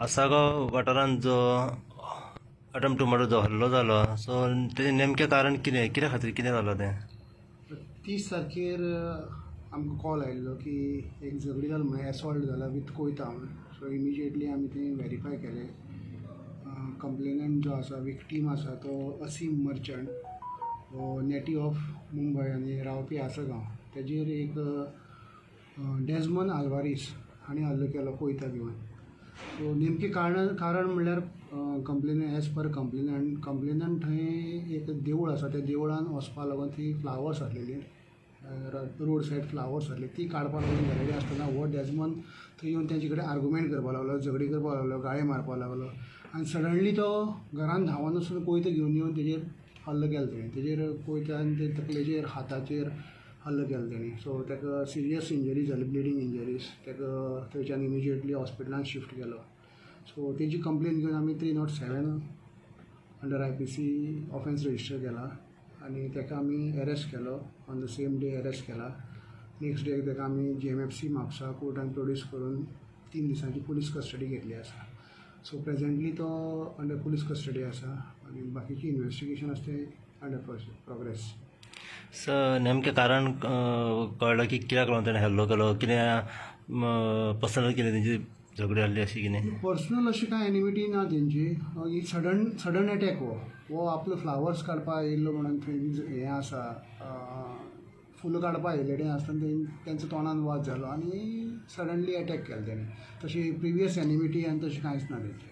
आसागांव वाठारांत जो attempt two murder जो हल्लो जालो, सो तेजें नेमकें कारण कितें, कित्या खातीर कितें जालो तें? 30 तारखेर आमकां कॉल आयिल्लो की एक झगडी जाल म्हणून, एसॉल्ट जाला विथ कोयता म्हणून. सो इमिजिएटली आमी थंय वेरीफाय केलें. कंप्लेनंट जो आसा, विक्टीम आसा, तो असीम मर्चंट हो नेटीव ऑफ मुंबय आनी रावपी आसगांव. तेजेर एक डेजमन आल्वारीस हांणी हल्लो केलो कोयता घेवन. सो नेमकें कारण म्हणल्यार complain as per complainant, complainant थंय एक देवूळ आसा, त्या देवळान वचपा लागून थंय फ्लावर्स आहलेली, रोड सायड फ्लावर्स आहले, ती काडपा लागून गेलेली आसतना हो डेजमन थंय येवन तेंचे कडेन आर्गुमेंट करपाक लागलो, झगडी करपाक लागलो, गाळी मारपाक लागलो आनी सडनली तो घरान धांवन वचून कोयतो घेवन येवन तेजेर हल्लो केलो तेणें. तेजेर कोयत्यान ते तकलेचेर, हाताचेर हल्लो केलो तेणें. सो ताका सिरियस इंजरी जाली, ब्लिडींग इंजरीज. ताका थंयच्यान इमिजिएटली हॉस्पिटलान शिफ्ट केलो. सो तेजी कंप्लेन घेवन आमी 307 under IPC offence register केला आनी ताका आमी एरेस्ट केलो. On the same day arrest केला. नेक्स्ट डे ताका आमी GMFC Mapusa कोर्टान प्रोड्यूस करून 3 दिसांची पुलीस कस्टडी घेतली आसा. सो प्रेजेंटली तो अंडर पुलीस कस्टडी आसा आनी बाकीची इन्वेस्टिगेशन आसा तें अंडर प्रोग्रेस. सर, नेमकें कारण कळ्ळां की कित्याक लागून तेणें हल्लो केलो? कितें पर्सनल कितें तेंची झगडी आहली अशी कितें? पर्सनल अशी कांय एनिमिटी ना तेंची. ही सडन सडन एटॅक. हो हो आपलो फ्लावर्स काडपाक येयल्लो म्हणून थंय हें आसा, फुलां काडपाक येयल्ले कडेन आसतना तेंचो तोंडान वाद जालो आनी सडनली एटॅक केलो तेणें. तशी प्रिवियस एनिमिटी आनी तशें कांयच ना तेंचें.